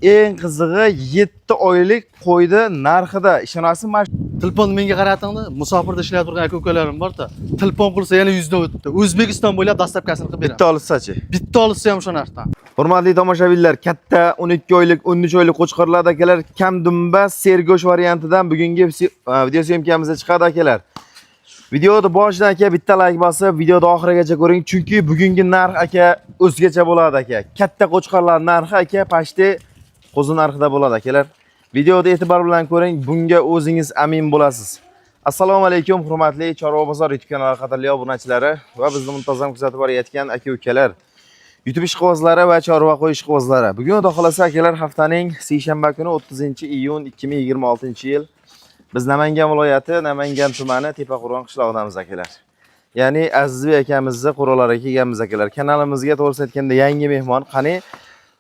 Eng qizig'i, 7 oylik qo'yni narxida ishonasizmi? Telefonni menga qaratingda, musofirda ishlab turgan aka ukalarim bor-da. Telefon qilsa, yana 100 dan o'tdi. O'zbekiston bo'ylab доставка sini qilib beraman. Bitta olsachi? Bitta olsa ham o'sha narxdan. Hurmatli tomoshabinlar, katta 12 oylik, 13 oylik qo'chqorlar akalar, kam dumba sergo'sht variantidan bugungi video съёмка mizda chiqadi akalar. Videoni boshidan, aka, bitta like bosib, videoni oxirigacha ko'ring, chunki bugungi narx, aka, o'zgacha bo'ladi, aka. Katta qo'chqorlar narxi, aka, почти qo'zi narxida bo'ladi, akalar. Videoni e'tibor bilan ko'ring, bunga o'zingiz amin bo'lasiz. Assalomu alaykum, hurmatli Chorva bozor YouTube kanali qadrli obunachilari va bizni muntazam kuzatib borayotgan aka ukalar. YouTube ishqibozlari va chorva qo'y ishqibozlari. Bugun, Xudo xolasa, akalar, haftaning seshanba kuni, 30-iyun 2026-yil. Biz Namangan viloyati, Namangan tumani, Tepaqo'rg'on qishlog'idamiz, akalar. Ya'ni Azizbek akamizni qo'ralariga kelganmiz, akalar. Kanalimizga, to'g'risini aytganda, yangi mehmon. Qani,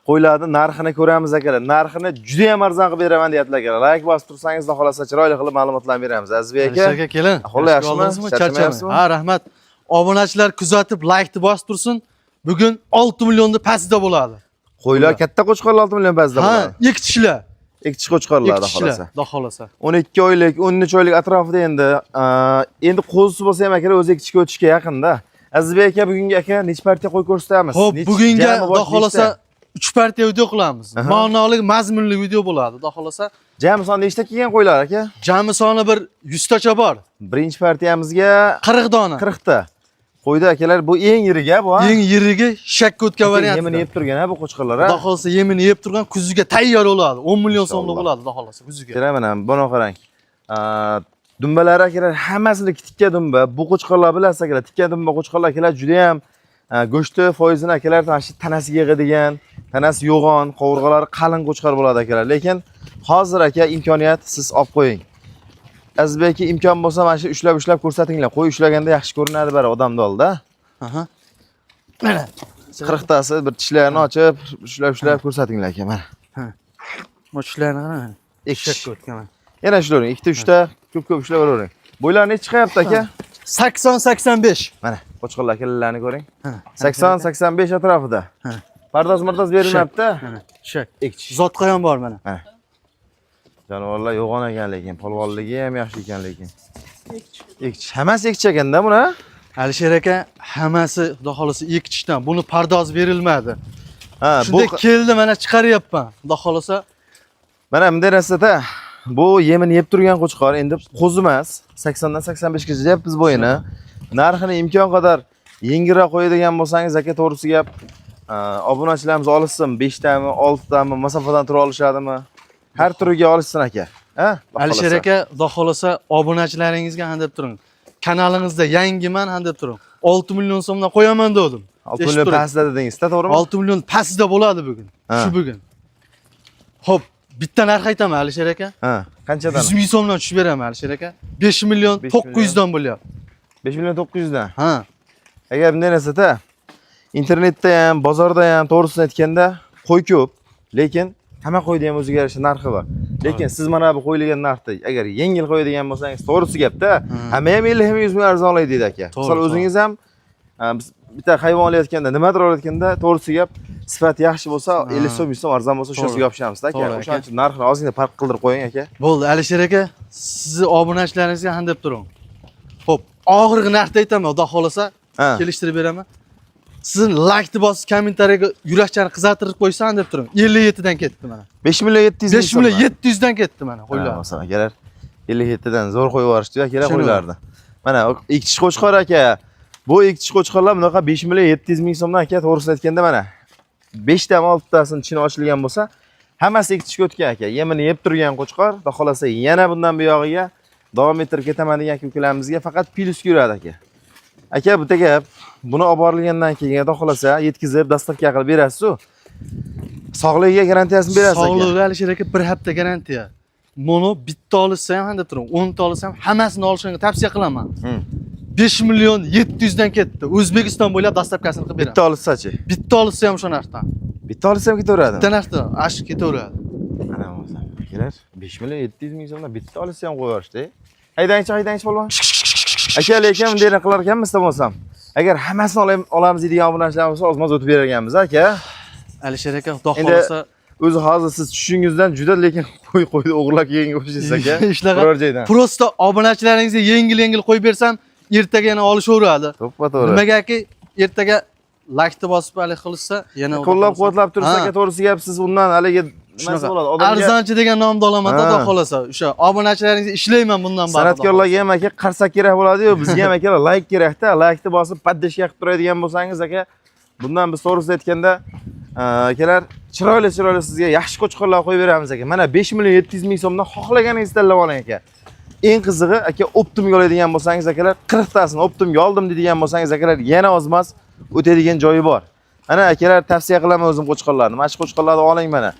qo'ylarni narxini ko'ramiz, akalar. Narxini juda ham arzon qilib beraman deyaptilar, akalar. Like bosib tursangiz, Xudo xolasa, chiroyli qilib ma'lumotlarni beramiz. Azizbek aka. Alisher aka, kelin. Ahvol yaxshimi? Oldingizmi? Charchamayapsizmi? Ha, rahmat. Obunachilar kuzatib, laykni bosib tursin. Bugun 6 millionni pastida bo'ladi. Qo'ylar, katta qo'chqorlar 6 million ba'zida Ha, bo'ladi. Ikki tishlar. Ikki qo'chqorlar, Ikki Xudo tishlar, xolasa. Xudo xolasa. 12 oylik, 13 oylik atrofida endi qo'zisi bo'lsa ham, akalar, o'zi ikki o'tishga yaqinda. Azizbek aka, bugungi, aka, necha partiya qo'y ko'rsatamiz? Xo'p, bugunga, jami Xudo bosh xolasa, nechta? 3 partiya video qilamiz. Ma'noli, mazmunli video bo'ladi, Xudo xolasa. Jami son nechta kelgan qo'ylar, aka? Jami soni bir 100 tacha bor. Birinchi partiyamizga 40 dona. 40 ta. Qo'yda, akalar, bu eng yirigi bu, ha? Eng yirigi, shakka o'tgan variant. Yemini yeb turgan ha bu qo'chqorlar, ha? Xudo xolasa, yemini yeb turgan, kuziga tayyor bo'ladi. 10 million so'mlik Inshaalloh. bo'ladi, Xudo xolasa, kuziga. Akalar, mana buni qarang. Dumbalari, akalar, hammasini tikka dumba. Bu qo'chqorlar, bilasiz, akalar, tikka dumba qo'chqorlar, akalar, juda ham go'shti foizini, akalar, mana shu tanasiga yig'adigan, tanasi yo'g'on, qovurg'alari qalin qo'chqor bo'ladi, akalar. Lekin hozir, aka, imkoniyat, siz olib qo'ying. Azizbek aka, imkon bo'lsa, mana shu ushlab ushlab ko'rsatinglar. Qo'y ushlaganda yaxshi ko'rinadi bari odamni oldida. Aha. Mana. 40 tasi bir tishlarini ochib, ushlab ushlab ko'rsatinglar, aka, mana. Bu tishlarni qarang. Ikki. Shakka o'tgan. Yana ushlavering, ikkita, uchta, ko'p ko'p ushlayveravering. Bo'ylari necha chiqyapti, aka? 80 85. Mana, qo'chqorlar akalarni ko'ring. Ha. 80 85 atrofida. Ha. Pardoz mardoz berilmabdi. Mana, shak. Ikki. Zotqa ham bor, mana. Mana. Jonivorlar yo'g'on ekan lekin, polvonligi ham yaxshi ekan lekin. Ikki. Hammasi ikki ekanda buni. Alisher aka, hammasi, Xudo xolasa, ikki tishdan. Buni pardoz berilmadi. Ha, bu Shunday keldi, mana chiqaryapman. Xudo xolasa. Mana bunday narsada, bu yemini yeb turgan qo'chqor, endi qo'zi emas, 80 dan 85 gacha deyapmiz bo'yini. Narxini imkon qadar yengilroq qo'yadigan bo'lsangiz, aka, to'g'risi gap, obunachilarimiz olishsin, 5 tami, 6 tami, masofadan tura olishadimi? Har turiga olishsin, aka. Ha? Xudo Alisher xohlasa. aka, Xudo xolasa, obunachilaringizga han deb turing. Kanalingizda yangiman, han deb turing. 6 million so'mdan qo'yaman dedim. 6 million pastda dedingiz, to'g'rimi? 6 million pastida bo'ladi bugun. Ha. Shu bugun. Xo'p, bitta narx aytaman, Alisher aka. Ha, qanchadan? 100 ming so'mdan tushib beraman, Alisher aka. 5 million 5 900 dan bo'lyapti. 5 million 900 dan. Ha. Agar bunday narsada, internetda ham, bozorda ham, to'g'risini aytganda, qo'y ko'p, lekin hamma qo'yni ham o'ziga yarasha narxi bor. Lekin siz mana bu qo'yilgan narxni agar yengil qo'yadigan bo'lsangiz, to'g'risi gapda, hamma ham 50 ham 100 ming arzonlaydi deydi, aka. Misol, o'zingiz ham biz bitta hayvon olayotganda, nimadir olayotganda, to'g'risi gap, sifati yaxshi bo'lsa, 50 so'm, 100 so'm arzon bo'lsa, o'shasiga yopishamiz, aka. To'g'ri, aka. O'shaning uchun narxini ozgina farq qildirib qo'ying, aka. Bo'ldi, Alisher aka, sizni obunachilaringizga han deb turing. Xo'p, oxirgi narxni aytaman, Xudo xolasa, kelishtirib beraman. Sizni laykni bosib, kommentariyaga yurakchani qizartirib qo'ysa, deb turing. 57 dan ketdi, mana. 5 million 700 ming 5 million so'mdan. 700 dan ketdi, mana, qo'ylar. Ha, masalan, akalar, 57 dan zo'r qo'yib yuborishdi akalar Shuni. qo'ylarni. Mana ikki tish qo'chqor, aka. Bu ikki tish qo'chqorlar bunaqa 5 million 700 ming so'mdan, aka, to'g'risini aytganda, mana 5 tami, 6 tasini tishini ochilgan bo'lsa, hammasi ikki tishga o'tgan, aka. Yemini yeb turgan qo'chqor, Xudo xolasa, yana bundan buyog'iga davom ettirib ketaman degan aka ukalarimizga faqat plyusga yuradi, aka. Aka, bitta gap, buni olib borilgandan keyin, Xudo xolasa, yetkazib, доставка qilib berasiz-ku. Sog'ligiga garantiyasini berasiz, aka. Sog'lig'iga, Alisher aka, bir hafta garantiya. Buni bitta olsa ham, deb turing, 10 ta olsa ham, hammasini olishini tavsiya qilaman. 5 million 700 dan ketdi. O'zbekiston bo'ylab доставка sini qilib beraman. Bitta olsachi? Bitta olsa ham o'sha narxdan. Bitta olsa ham ketaveradi. Bitta narxda ash ketaveradi. Mana bo'lsa, akalar, 5 million 700 ming so'mdan bitta olsa ham qo'yib yuborishdi. Haydangchi, haydangchi, polvon. Aka, lekin bunday qilar ekanmiz bo'lsam. Agar hammasini olamiz deydigan obunachilar bo'lsa, ozmoz o'tib berar ekanmiz, aka. Alisher aka, Xudo Endi xohlasa. O'zi hozir siz tushingizdan juda lekin qo'y qo'yni o'g'irlab kelganga o'xshaysiz aka. Shunaqa. Biror joydan. Просто obunachilaringizga yengil yengil qo'yib bersam, ertaga yana olishaveradi. To'ppa to'g'ri. Nimagaki ertaga laykni bosib alik qilishsa, yana Qo'llab-quvvatlab tursa Ha. aka, to'g'risi gap siz undan haligi nimasi Shunaqa. bo'ladi? Odamga Arzonchi degan nomni olaman, Ha. xudo xohlasa. O'sha obunachilaringizga ishlayman bundan bari. San'atkorlarga ham aka qarsak kerak bo'ladi-yu, bizga ham aka layk kerakda. Laykni bosib поддержка qilib turadigan bo'lsangiz aka, bundan biz to'g'risini aytganda, akalar chiroyli chiroyli sizga yaxshi qo'chqorlar qo'yib beramiz aka. Mana 5 million 700 ming so'mdan xohlaganingizni tanlab oling aka. Eng qizig'i aka, оптом ga oladigan bo'lsangiz akalar, 40 tasini оптом ga oldim deydigan bo'lsangiz akalar, yana ozmas o'tadigan joyi bor. Mana akalar, tavsiya qilaman o'zim qo'chqorlarni. Mana shu qo'chqorlarni oling mana.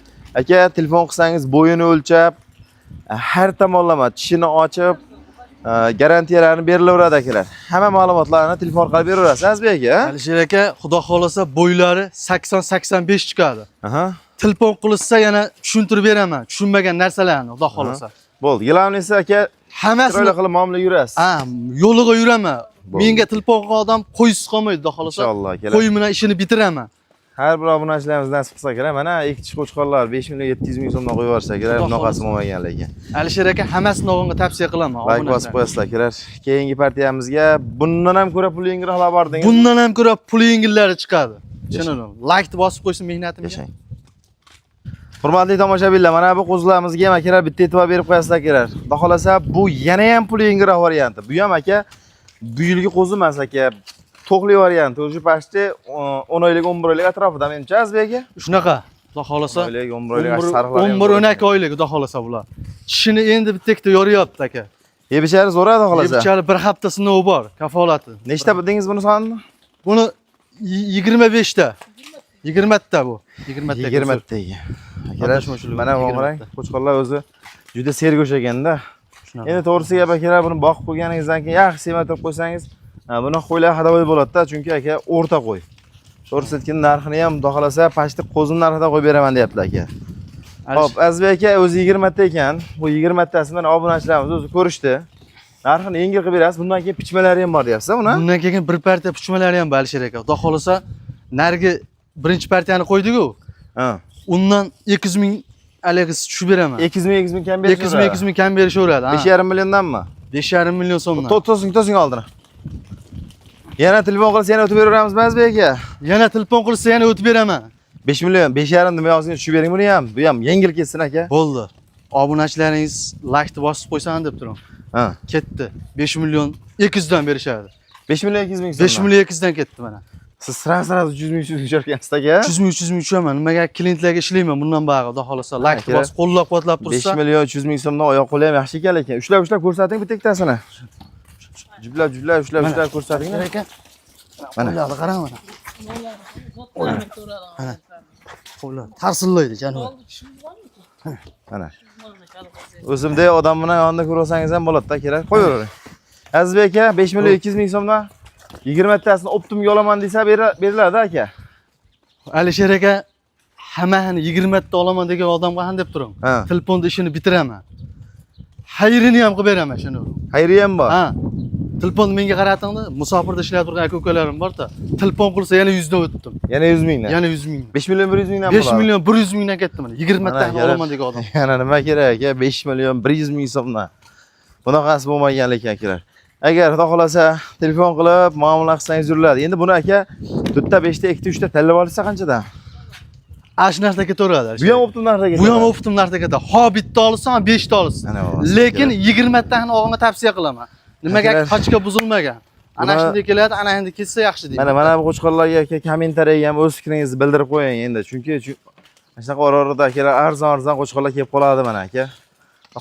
Aka, telefon qilsangiz bo'yini o'lchab, har tomonlama tishini ochib, garantiyalarini berilaveradi akalar. Hamma ma'lumotlarni telefon orqali beraverasiz, Azizbek aka. Alisher aka, xudo xohlasa bo'ylari 80-85 chiqadi. Aha. Telefon qilishsa yana tushuntirib beraman, tushunmagan narsalarni, xudo xohlasa. Bo'ldi. Главный si aka, Hammasini chiroyli qilib muomala yurasiz. Ha, yo'liga yuraman. Bo'ldi. Menga telefon qilgan odam qo'ysiz qolmaydi, xudo xohlasa. Inshaalloh akalar. Qo'y bilan ishini bitiraman. Har bir obunachilarimiz nasib qilsa akalar, mana ikki tish qo'chqorlar 5 million 700 ming so'mdan qo'yib yuborsa akalar, Xudo bunaqasi xohlasa. bo'lmagan lekin. Alisher aka, hammasini og'inga tavsiya qilaman. Layk bosib qo'yasizlar akalar. Keyingi partiyamizga bundan ham ko'ra pul yengilroqlar bor dedingiz. Bundan ham ko'ra pul yengillari chiqadi. Tushunadimi? Laykni bosib qo'ysin mehnatimga. Yashang. Hurmatli tomoshabinlar, mana bu qo'zilarimizga ham akalar bitta e'tibor berib qo'yasizlar akalar. Xudo xolasa bu yana ham pul yengilroq varianti. Bu ham aka bu yilgi qo'zi emas aka. To'qli varianti. O'zi почти 10 oylik, 11 oylik atrofida menimcha, Azizbek aka. Shunaqa. Xudo xohlasa 10 oylik, 11 oylik sariqlar. 11 12 oylik xudo xohlasa bular. Tishini endi bitta ikkita yoryapti aka. Yeb ichari zo'radi xohlasa. Yeb ichari bir hafta sinovi bor, kafolati. Nechta bildingiz buni sonini? Buni 25 ta. 20 ta bu. 20 ta. 20 ta ekan. Akalar, Adashmashulik, mana bu 20 qarang, ta. qo'chqorlar o'zi juda sergo'sh ekanda. Shunaqa. Endi to'g'risi gap akalar, buni boqib qo'yganingizdan keyin yaxshi semirtirib qo'ysangiz, buni qo'ylar ходовой bo'ladi-da, chunki aka o'rta qo'y. To'g'risi aytganda narxini ham xudo xohlasa почти qo'zini narxida qo'yib beraman deyaptilar aka. Xo'p, Azizbek aka o'zi 20 ta ekan. Bu 20 tasini mana obunachilarimiz o'zi ko'rishdi. Narxini yengil qilib berasiz. Bundan keyin pichmalari ham bor deyapsiz, buni? Bundan keyin bir partiya puchmalari ham bor Alisher aka. Xudo xohlasa narigi birinchi partiyani qo'ydik-ku. Ha. Undan 200 ming aligisi tushib beraman. 200 ming, 200 ming kam berish. 200 ming, 200 ming kam berishaveradi. Ha. 5,5 milliondanmi? 5,5 million so'mdan. To'sing, to'sing oldini. Yana telefon qilsa yana o'tib beraveramizmi Azizbek aka? Yana telefon qilsa yana o'tib beraman. 5 million, 5,5 demay ozgina tushib bering buni ham. Bu ham yengil ketsin aka. Bo'ldi. Obunachilaringiz laykni bosib qo'ysan deb turing. Ha. Ketdi. 5 million 200 dan berishadi. 5 million 200 ming so'm. 5 million 200 dan ketdi mana. Siz сразу 300 ming 300 ming tusharkansiz aka. 300 ming 300 ming tushaman. Nimaga klientlarga ishlayman bundan bog'i xudo xohlasa laykni Akalar, bosib qo'llab-quvvatlab 5 tursa. million 300 ming so'mdan oyoq qo'li ham yaxshi ekan lekin. Ushlab ushlab ko'rsating bitta ikkitasini. Jublab jublab ushlab ushlab ko'rsating. Aka. Mana. Qo'llarni qarang mana. Mana. Qo'llar tarsillaydi jonivor. Mana. O'zimdek odam bilan yonida ko'rsangiz ham bo'ladi-da, kerak. Qo'yavering. Azizbek aka, 5 million 200 ming so'mdan 20 tasini оптом ga olaman desa beriladi aka. Alisher aka, hammasini 20 ta olaman degan odamga ham deb turing. Ha. Telefonda ishini bitiraman. Xayrini ham qilib beraman shuni. Xayriya ham bor. Ha. Telefonni menga qaratingda, musofirda ishlab turgan aka ukalarim bor-da. Telefon qilsa yana 100 dan o'tdim. Yana 100 mingdan. Yana 100 ming. 5 million 100 mingdan 5 bo'ladi. million 100 mingdan ketdi mana. 20 Mana ta akalar, olaman degan odam. Yana nima kerak aka? 5 million 100 ming so'mdan. Bunaqasi bo'lmagan lekin akalar. Agar xudo xolasa telefon qilib muomala qilsangiz yuriladi. Endi buni aka 4 ta 5 ta 2 ta 3 ta tanlab olsa qanchadan? Ana shu narsa ketaveradi. Bu ham оптом narxda ketadi. Bu ham оптом narxda ketadi. Ho bitta olsa, 5 ta olsin. Ana bo'lmasa Lekin kerak. 20 tani og'inga tavsiya qilaman. Nimaga Akalar, qochka buzilmagan. Ana buni- shunday keladi, ana endi ketsa yaxshi deyman. Mana mana bu qo'chqorlarga aka kommentariyaga ham o'z fikringizni bildirib qo'ying endi. Chunki mana shunaqa ora-orada akalar arzon arzon qo'chqorlar kelib qoladi mana aka.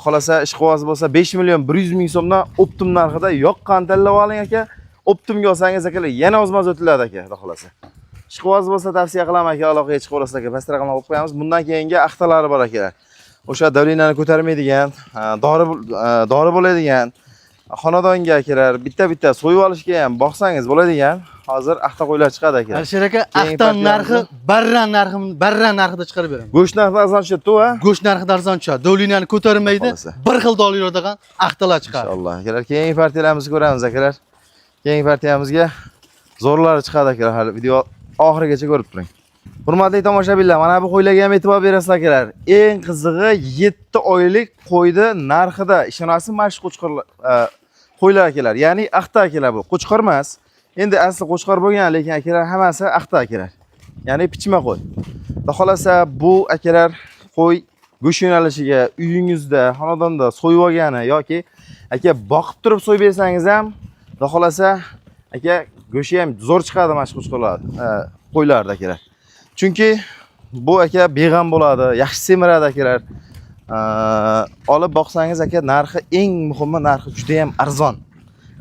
Xolasa ishqiboz bo'lsa 5 million 100 ming so'mdan оптом narxida yoqqan tanlab oling aka. Оптом ga olsangiz akalar yana o'zma-o'z o'tiladi aka, xudo xolasa. Ishqiboz bo'lsa tavsiya qilaman aka, aloqaga chiqib olasizlar aka. Past raqamni qo'yib qo'yamiz. Bundan keyingi axtalari bor akalar. O'sha давление ni ko'tarmaydigan, dori bo'ladigan xonadonga akalar bitta-bitta so'yib olishga ham boqsangiz bo'ladigan hozir axta qo'ylar chiqadi akalar. Alisher aka, Keyingi axtan narxi partiyamizni- barra narxi barra narxida chiqarib beraman. Go'sht narxi arzon tushadi-ku, ha? Go'sht narxi arzon tushadi. Давление ni ko'tarmaydi. Xolasa. Bir xil dori yuradigan axtalar chiqadi. Inshaalloh. Akalar, keyingi partiyalarimizni ko'ramiz akalar. Keyingi partiyamizga zo'rlari chiqadi akalar. Hali video oxirigacha ko'rib turing. Hurmatli tomoshabinlar, mana bu qo'ylarga ham e'tibor berasizlar akalar. Eng qizig'i 7 oylik qo'yni narxida ishonasiz, mana shu qo'chqorlar, qo'ylar akalar. Ya'ni axta akalar bu. Qo'chqor emas. Endi asli qo'chqor bo'lgan, lekin akalar hammasi axta akalar. Ya'ni pichma qo'y. Xudo xolasa bu akalar qo'y go'sht yo'nalishiga uyingizda, xonadonda so'yib olgani yoki aka boqib turib so'yib bersangiz ham, xudo xolasa aka go'shti ham zo'r chiqadi mana shu qo'chqorlar, qo'ylarda akalar. Chunki bu aka beg'am bo'ladi, yaxshi semiradi akalar. Olib boqsangiz aka narxi, eng muhimi narxi juda ham arzon.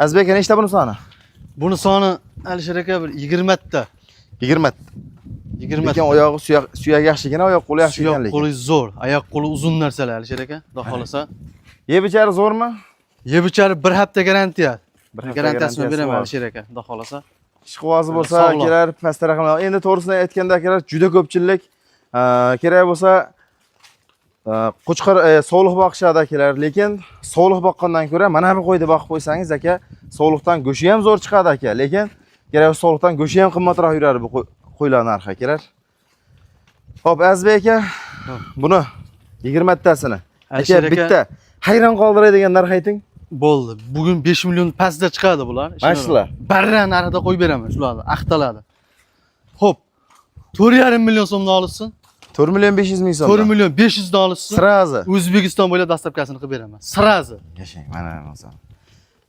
Azizbek aka, nechta buni soni? Buni soni Alisher aka bir 20 ta. 20. 20. Lekin oyog'i suyak yaxshi ekan, oyoq qo'li yaxshi Suyoq ekan lekin. Qo'li zo'r, oyoq qo'li uzun narsalar Alisher aka. Xudo xolasa. Yeb ichari zo'rmi? Yeb ichari bir hafta garantiya. Bir hafta Garantiyasini garantiyasi beraman bor. Alisher aka, xudo xolasa. Ishqibozi bo'lsa Sog'lom. Akalar pastda raqamlar. Endi to'g'risini aytganda akalar juda ko'pchilik kerak bo'lsa qo'chqor sovliq boqishadi akalar, lekin sovliq boqqandan ko'ra mana bu qo'yni boqib qo'ysangiz aka, sovliqdan go'shti ham zo'r chiqadi aka, lekin kerak bo'lsa sovliqdan go'shti ham qimmatroq yuradi bu qo'ylar narxi akalar. Xo'p, Azizbek aka, buni 20 tasini aka Alisher aka bitta hayron qoldiradigan narx ayting. Bo'ldi. Bugun 5 million pastda chiqadi bular. Mana shular. Barra narxida qo'yib beraman shularni, axtalarni. Xo'p. 4,5 million so'mdan olishsin. 4 million 500 ming so'm. 4 million 500 dan olishsin. Сразу. O'zbekiston bo'ylab доставка sini qilib beraman. Сразу. Yashang, mana bo'lsam.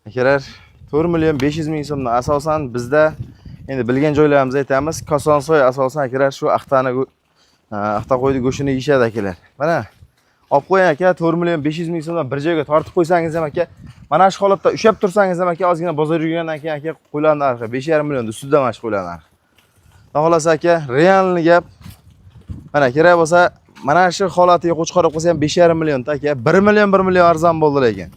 Akalar, 4 million 500 ming so'mdan asosan bizda endi bilgan joylarimizni aytamiz. Kosonsoy asosan akalar shu axtani axta qo'yni go'shtini yeyishadi akalar. Mana olib qo'ying aka, 4 million 500 ming so'mdan bir joyga tortib qo'ysangiz ham aka, mana shu holatda ushlab tursangiz ham aka, ozgina bozor yurgandan keyin aka qo'ylar narxi 5,5 million ustida mana shu qo'ylar narxi. Xudo xolasa aka, реальный gap. Mana kerak bo'lsa, mana shu holatiga qo'chqor olib qo'ysa ham 5,5 million aka, 1 million 1 million arzon bo'ldi lekin.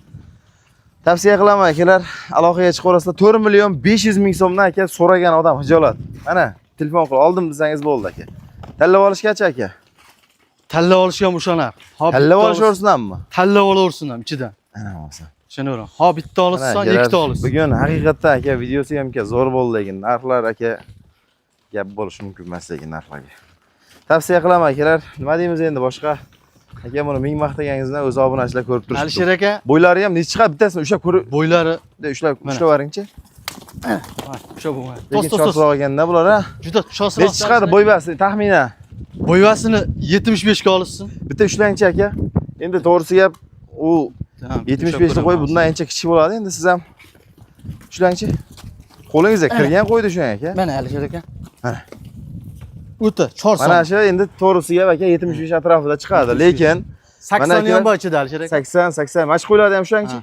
Tavsiya qilaman akalar, aloqaga chiqaverasizlar. 4 million 500 ming so'mdan aka so'ragan odam hijolat. Mana telefon qilib oldim desangiz bo'ldi aka. Tanlab olishgacha aka. Tanlab olish ham o'sha narx. Hop, Tanlab bitta olishaversinmi? Tanlab olaversin ham ichidan. Ana bo'lsa. Tushunavering. Ho bitta Mana olishsan, akalar, ikkita olishsin. bugun haqiqatdan aka videosi ham aka zo'r bo'ldi lekin narxlar aka gap bo'lishi mumkin emas lekin narxlarga. Tavsiya qilaman akalar. Nima deymiz endi boshqa? Aka buni ming maqtaganingizdan o'zi obunachilar ko'rib turishibdi. Alisher aka Bo'ylari ham necha chiqadi bittasini ushlab ko'rib, bo'ylari ushlab Mana. ushlab varingchi. O'sha bo'lmaydi. Lekin To's to's to's. chosroq ekanda bular ha. Juda chosroq. Necha chiqadi bo'ybasi taxminan? Bo'yvasini 75 ga olishsin. Bitta ushlangchi aka. Endi to'g'risi gap u 75 ni qo'yib bundan ancha kichik bo'ladi. Endi siz ham ushlangchi. Qo'lingizga kirgan qo'ydi ushlang aka. Mana Alisher aka. Mana. O'ta chor Mana shu endi to'g'risi gap aka 75 atrofida chiqadi, lekin 80 mana ham bor ichida Alisher aka. 80 80 mana shu qo'ylarni ham ushlangchi.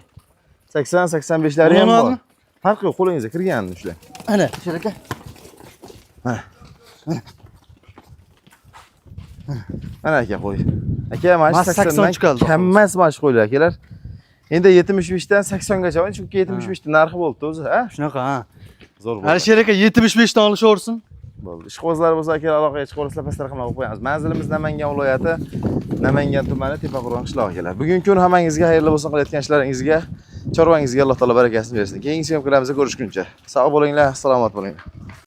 80 85lari ham bor. Ulanadimi? Farqi yo'q, qo'lingizga kirganini ushlang. Ana Alisher aka. Mana. Mana aka qo'y. Aka mana shu Mana 80 80 dan chiqadi. Kammas mana shu qo'ylar akalar. Endi 75 dan 80 gacha, chunki 75 ta narxi bo'ldi o'zi, ha? Shunaqa ha. Zo'r bo'ldi. Alisher aka 75 dan olishaversin. Bo'ldi. Ishqibozlar bo'lsa akalar aloqaga chiqaverasizlar, pastda raqamlar qo'yib qo'yamiz. Manzilimiz Namangan viloyati, Namangan tumani, Tepaqo'rg'on qishlog'i akalar. Bugungi kun hammangizga xayrli bo'lsin, qilayotgan ishlaringizga, chorvangizga Alloh taolo barakasini bersin. Keyingi съёмка larimizda ko'rishguncha. Sog' bo'linglar, salomat bo'linglar.